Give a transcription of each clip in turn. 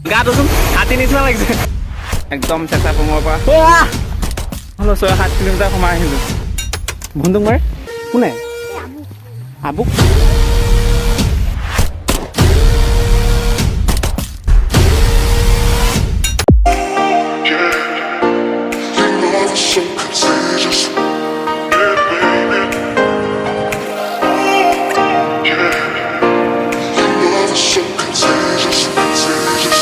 গাটোচোন হাতী নিচিনা লাগিছে একদম। চেঁচা পুঙৰ পৰা হ'লেও 6-7 কিলোমিটাৰ সোমাই আহিলোঁ। বন্দুক মাৰে কোনে? আবুক। Your love is so contagious. Yeah, baby. Yeah. Your love is so contagious, contagious.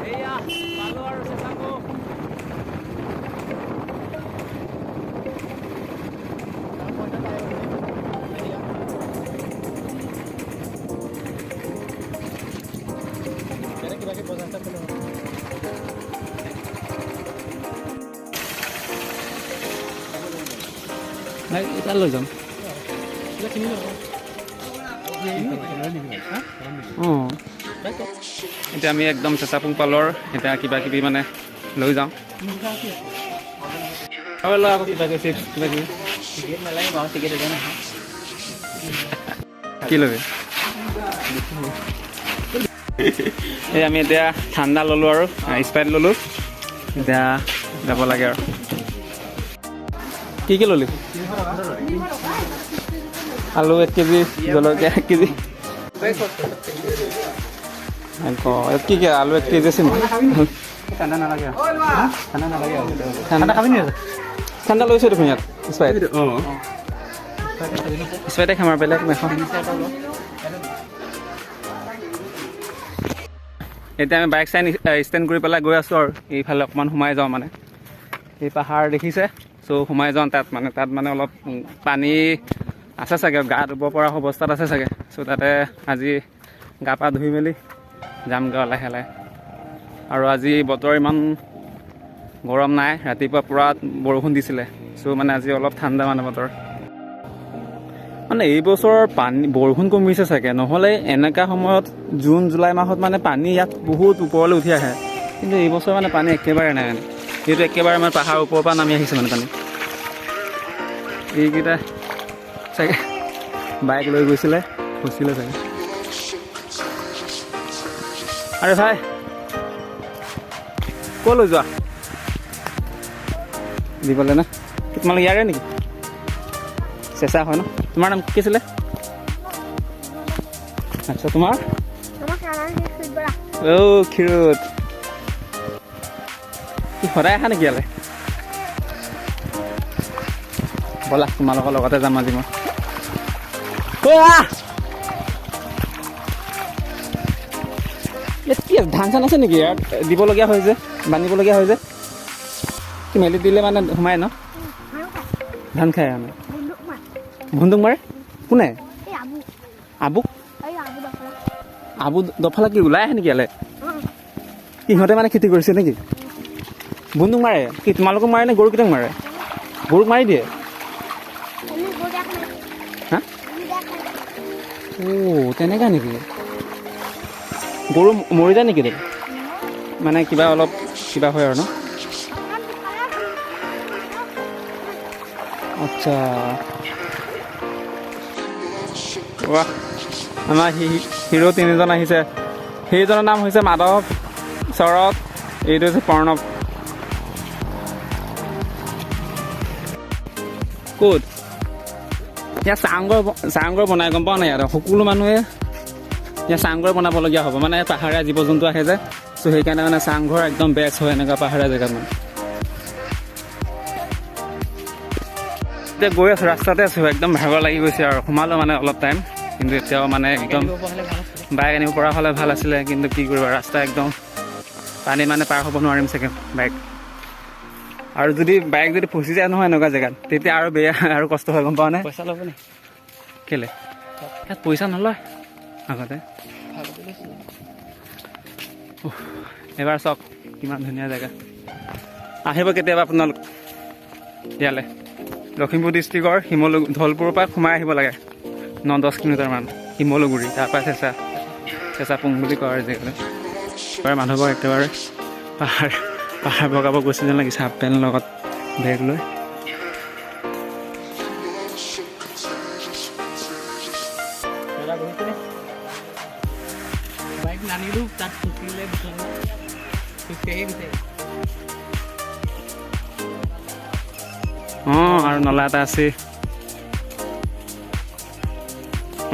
এয়া পালো আৰু চেঁচাপুং। নাই, এটা লৈ যাম। অঁ, এতিয়া আমি একদম চেঁচাপুং পালৰ। এতিয়া কিবা কিবি মানে লৈ যাওঁ আৰু লৈ আকৌ কিবা কিবি চিপছ কিবা কিবি। টিকেট নালাগে বাৰু, টিকেট এতিয়া নহয়। কি ল'বি? এই আমি এতিয়া ঠাণ্ডা ল'লোঁ আৰু স্প্ৰাইট ল'লোঁ। এতিয়া যাব লাগে। আৰু কি কি ল'লি? আলু 1 কেজি, জলকীয়া 1 কেজি। আকৌ ইয়াত কি কি? আলু 1 কেজি আছে নেকি? ঠাণ্ডা নালাগে, ঠাণ্ডা নালাগে। ঠাণ্ডা খাবি নেকি? ঠাণ্ডা লৈছোঁ দেখোন ইয়াত। স্প্ৰাইট, স্প্ৰাইটে খাম আৰু বেলেগ নাখাওঁ। এতিয়া আমি বাইক চাইক ষ্টেণ্ড কৰি পেলাই গৈ আছোঁ আৰু এইফালে অকণমান সোমাই যাওঁ। মানে এই পাহাৰ দেখিছে, চ' সোমাই যাওঁ তাত। মানে তাত মানে অলপ পানী আছে চাগে, গা ধুব পৰা অৱস্থাত আছে চাগে। চ' তাতে আজি গা পা ধুই মেলি যামগৈ লাহে লাহে। আৰু আজি বতৰ ইমান গৰম নাই। ৰাতিপুৱা পূৰা বৰষুণ দিছিলে। চ' মানে আজি অলপ ঠাণ্ডা মানে বতৰ। মানে এই বছৰ পানী বৰষুণ কমিছে চাগে, নহ'লে এনেকুৱা সময়ত জুন জুলাই মাহত মানে পানী ইয়াত বহুত ওপৰলৈ উঠি আহে। কিন্তু এই বছৰ মানে পানী একেবাৰে নাই। মানে যিহেতু একেবাৰে মানে পাহাৰৰ ওপৰৰ পৰা নামি আহিছে মানে পানী। এইকেইটা চাগে বাইক লৈ গৈছিলে, ফচিলে চাগে। আৰে ভাই, ক'লৈ যোৱা? দিবলৈ না? তোমালোক ইয়াৰে নেকি? চেঁচা হয় ন? তোমাৰ নাম কি আছিলে? আচ্ছা, তোমাৰ? অ' ক্ষীৰোদ। কি সদায় আহা নেকি ইয়ালৈ? ব'লা, তোমালোকৰ লগতে যাম আজি মই। অ' আহ! ইয়াত কি আছে? ধান চান আছে নেকি ইয়াত? দিবলগীয়া হয় যে, বান্ধিবলগীয়া হয় যে, কি মেলি দিলে মানে সোমাই ন? ধান খায় মানে বন্দুক মাৰে কোনে? আবুক। আবু দফালা কি ওলাই আহে নেকি ইয়ালৈ? সিহঁতে মানে খেতি কৰিছে নেকি? বন্দুক মাৰে কি তোমালোকক মাৰে নে গৰুকেইটাক মাৰে? গৰুক মাৰি দিয়ে? হা, অ' তেনেকা নেকি? গৰু মৰি যায় নেকি? মানে কিবা অলপ কিবা হয় আৰু ন? আচ্ছা, বাহ, আমাৰ হিৰ' তিনিজন আহিছে। সেইজনৰ নাম হৈছে মাধৱ, শৰৎ, এইটো হৈছে প্ৰণৱ। ক'ত ইয়াত চাংঘৰ চাংঘৰ বনাই গম পাওঁ নাই? ইয়াত সকলো মানুহে ইয়াত চাংঘৰ বনাবলগীয়া হ'ব। মানে পাহাৰীয়া জীৱ জন্তু আহে যে, চ' সেইকাৰণে মানে চাংঘৰ একদম বেষ্ট হয় এনেকুৱা পাহাৰীয়া জেগাত। মানে এতিয়া গৈ আছোঁ, ৰাস্তাতে আছোঁ, একদম ভাগৰ লাগি গৈছে আৰু সোমালোঁ মানে অলপ টাইম, কিন্তু এতিয়াও মানে একদম বাইক আনিব পৰা হ'লে ভাল আছিলে। কিন্তু কি কৰিবা, ৰাস্তা একদম পানী, মানে পাৰ হ'ব নোৱাৰিম চাগে বাইক। আৰু যদি বাইক যদি ফচি যায় নহয় এনেকুৱা জেগাত, তেতিয়া আৰু বেয়া আৰু কষ্ট হয়, গম পাৱ নে? পইচা ল'ব নি? কেলে ইয়াত পইচা নলয় আগতে। এবাৰ চাওক কিমান ধুনীয়া জেগা। আহিব কেতিয়াবা আপোনালোক ইয়ালৈ। লখিমপুৰ ডিষ্ট্ৰিক্টৰ ধলপুৰৰ পৰা সোমাই আহিব লাগে 9-10 কিলোমিটাৰমান, শিমলুগুৰি। তাৰপৰা চেঁচাপুং বুলি কয় আৰু জেগাটো। এবাৰ মানুহবোৰ একেবাৰে পাহাৰ বগাব গৈছে যেন লাগিছে, হাফ পেণ্ট লগত বেগ লৈ। বাইক নানিলো, তাত ফুটিলে খোজকাঢ়ি বিচাৰি। অঁ, আৰু নলা এটা আছে,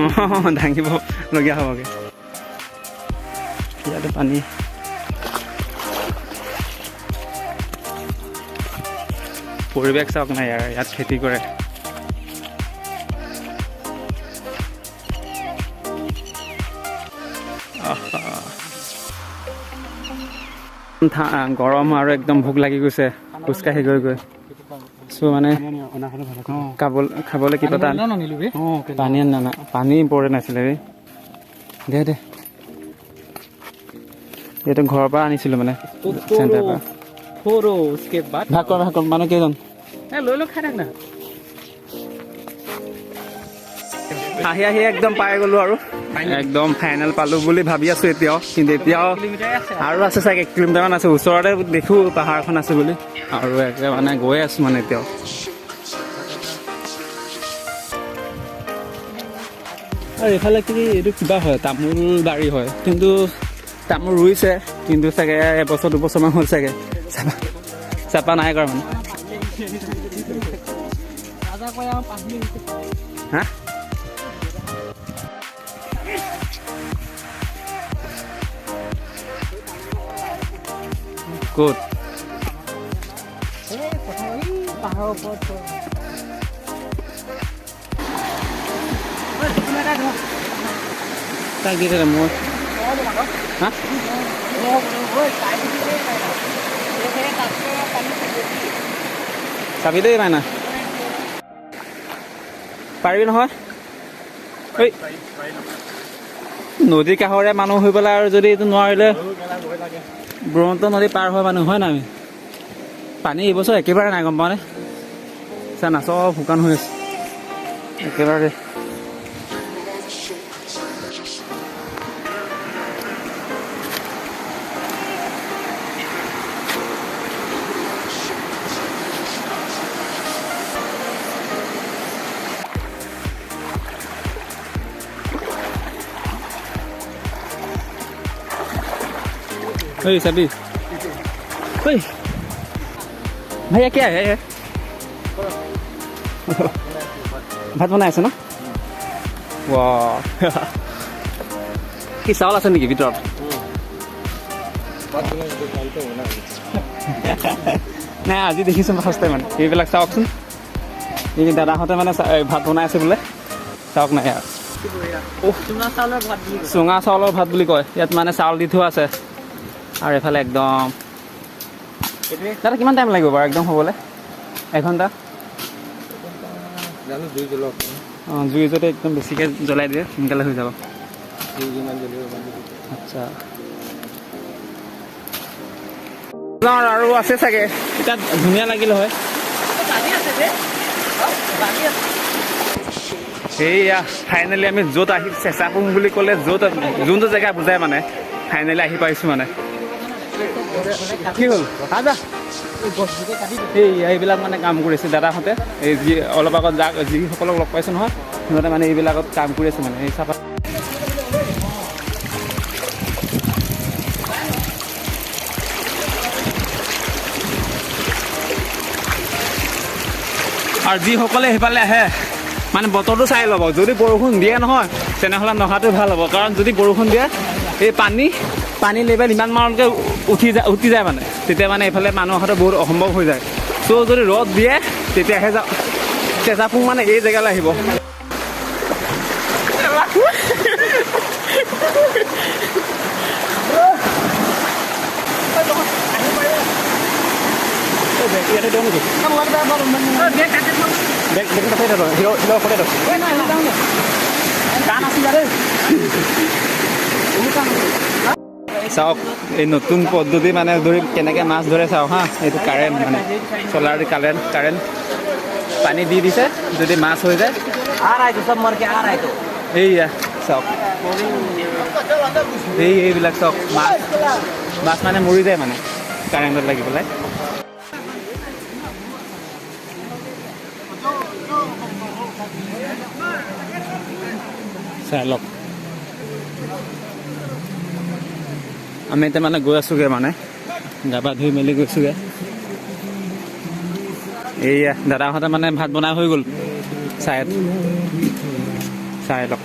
অঁ, দাঙিবলগীয়া হ'বগৈ। ইয়াতে পানী। পৰিৱেশ চাওক না ইয়াৰ, ইয়াত খেতি কৰে। গৰম আৰু একদম ভোক লাগি গৈছে খোজকাঢ়ি গৈ গৈ। চ' মানে খাবলৈ কিবা এটা পানী আনা, পানী ইম্পৰ্টেণ্ট আছিলে ৰে। দে দে, এইটো ঘৰৰ পৰা আনিছিলোঁ মানে চেণ্টাৰৰ পৰা। ভাগ কৰ, ভাগ কৰ। মানুহ কেইজন? লৈ লৈ খাই থাক না। আহি আহি একদম পাই গ'লো আৰু একদম ফাইনেল পালোঁ বুলি ভাবি আছোঁ এতিয়াও, কিন্তু এতিয়াও আৰু আছে চাগে 1 কিলোমিটাৰমান আছে। ওচৰতে দেখোঁ পাহাৰখন আছে বুলি, আৰু একে মানে গৈ আছোঁ মানে এতিয়াও। আৰু এইফালে কি এইটো কিবা হয়, তামোল বাৰী হয়, কিন্তু তামোল ৰুইছে, কিন্তু চাগে এবছৰ দুবছৰমান হ'ল চাগে, চাপা নাই কৰা মানে। হা, ক'ত? তাক দি দে মই। হা, চাবি দেই মাইনা, পাৰিবি নহয়? ঐ, নদীৰ কাষৰে মানুহ হৈ পেলাই আৰু যদি এইটো নোৱাৰিলে, ব্ৰহ্মপুত্ৰ নদী পাৰ হোৱা মানুহ হয় নাই আমি। পানী এইবছৰ একেবাৰে নাই, গম পাৱনে? চা না, চব শুকান হৈ আছে একেবাৰে। ओए सभी, ओए भैया क्या है? ভাত বনাই আছে ন? কি চাউল আছে নেকি ভিতৰত? নাই, আজি দেখিছোঁ ফাৰ্ষ্ট টাইম মানে। এইবিলাক চাওকচোন, এই দাদাহঁতে মানে ভাত বনাই আছে বোলে, চাওক নাই আৰু। চুঙা চাউলৰ ভাত বুলি কয় ইয়াত, মানে চাউল দি থোৱা আছে। আৰু এইফালে একদম দাদা কিমান টাইম লাগিব বাৰু একদম হ'বলৈ? এঘণ্টা? অঁ, জুই যদি একদম বেছিকৈ জ্বলাই দিয়ে সোনকালে হৈ যাব। আচ্ছা, আৰু আছে চাগে, এতিয়া ধুনীয়া লাগিল হয়। সেইয়া ফাইনেলি আমি য'ত আহি চেঁচাপুং বুলি ক'লে য'ত যোনটো জেগা বুজায় মানে ফাইনেলি আহি পাইছোঁ মানে। কি হ'ল? আজা এই এইবিলাক মানে কাম কৰিছে দাদাহঁতে। এই যি অলপ আগত যাক যিসকলক লগ পাইছোঁ নহয়, সিহঁতে মানে এইবিলাকত কাম কৰি আছে মানে। এই চাফা আৰু যিসকলে সেইফালে আহে মানে বতৰটো চাই ল'ব, যদি বৰষুণ দিয়ে নহয় তেনেহ'লে নহাটো ভাল হ'ব। কাৰণ যদি বৰষুণ দিয়ে এই পানী লেভেল ইমান মানলৈকে উঠি যায় মানে, তেতিয়া মানে এইফালে মানুহ অহাটো বহুত অসম্ভৱ হৈ যায়। চ' যদি ৰ'দ দিয়ে তেতিয়াহে যাওঁ চেঁচাপুং মানে এই জেগালৈ আহিব। ইয়াতে দিওঁ নেকি? বেগ বেগ তাতে থ, শিলৰ শিলৰ ওপৰতে থ। চাওক, এই নতুন পদ্ধতি মানে ধৰি কেনেকৈ মাছ ধৰে চাওক হা। এইটো কাৰেণ্ট মানে চ'লাৰ কাৰেণ্ট, কাৰেণ্ট পানী দি দিছে, যদি মাছ হৈ যায়। এইয়া চাওক, এইবিলাক চাওক, মাছ মাছ মানে মৰি যায় মানে কাৰেণ্টত লাগি পেলাই। চাই লওক, আমি এতিয়া মানে গৈ আছোগৈ, মানে গা পা ধুই মেলি গৈছোগৈ। এইয়া দাদাহঁতে মানে ভাত বনাই হৈ গ'ল। চাই চাই লওক।